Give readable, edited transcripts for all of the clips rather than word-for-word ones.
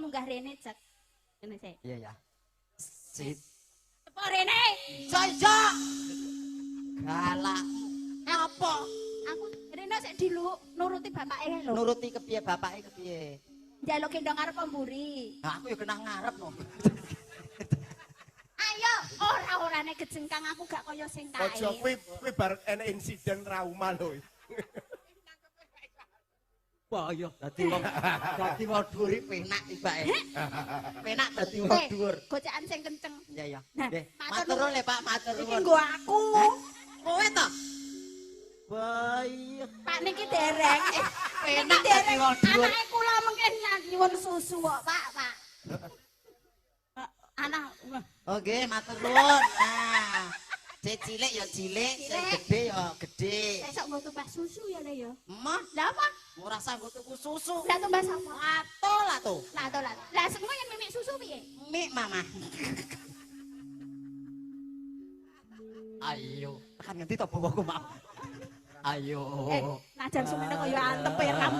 munggah rene, Cek. Ngene sik. Iya ya. Sit. Tepo rene. Iso iso. Galak. Apa? Aku rene sik diluk nuruti bapake lho. Nuruti kepiye bapake kepiye? Njaluk gendong arep mburi. Nah, aku ya kena ngarep no. Ayo, ora-orane kejengkang aku gak kaya sing kae. Aja kuwi kuwi bar enek insiden trauma lho. Wah iya dadi wong dhuwur iki penak tibake. Penak dadi wong dhuwur. Gocekan sing kenceng. Iya ya. Nah, Nggih, matur matur nuwun le Pak, matur Iki nuwun. nggo aku. Heh? Kowe to? Wah iya. Pak niki dereng. Penak dadi wong dhuwur. Anake kula mengke nyuwun susu kok, Pak, Pak. Anak Oke, matur nuwun. Nah. Sing cilik ya cilik, sing Cilik. gedhe ya gedhe. Besok nggo tumbas susu ya Le ya. Emah, Lah apa? ora usah nggo tuku susu. Lah tumbas apa? Ato lah to. Lah to lah. Lah semua yang mimik susu piye? Mik mama. Ayo, tekan ngendi to bawaku mau. Ayo. Najan sumene kaya antep ya ram.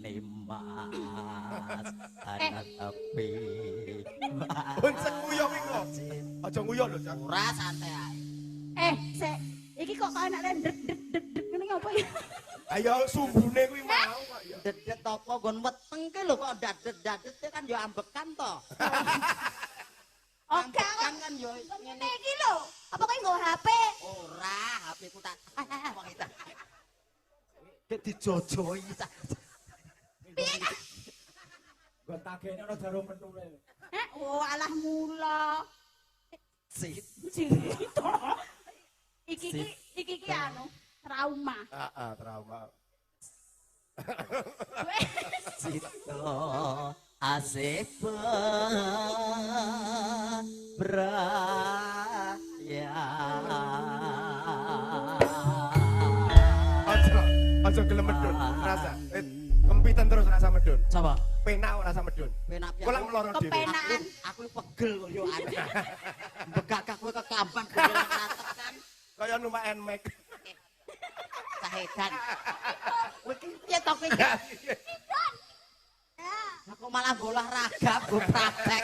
Nimas anak tepi. Pun sing nguyuh kuwi kok. Aja nguyuh lho, Cak. Ora santai ae. Sik. Iki kok kaya nek ndek ndek ndek ndek ngene apa ya? Ayo sumbune kuwi mau kok ya. Dedet apa nggon weteng ki lho kok dadet-dadet kan ya ambekan to. Oke, Ambekan kan ya ngene iki lho. Apa kowe nggo HP? Ora, HP ku tak wong itu. Dek dijojoi cak. Piye ta? Nggon tagene ana jarum pentule. Heh, oh alah mula. Sit. Cerita. Iki iki iki iki anu trauma. Heeh, trauma. Sito asih braya. Aja aja gelem medun, rasa. Kempitan terus rasa medun. Sapa? Penak ora rasa medun. Penak piye? Kok lak meloro dhewe. Kepenakan. Aku pegel kok yo aneh. Begagak kowe kekamban kowe tekan Kaya numpak Nmax. cahedan. Kowe iki piye to kowe? Aku malah nggo olahraga, nggo praktek.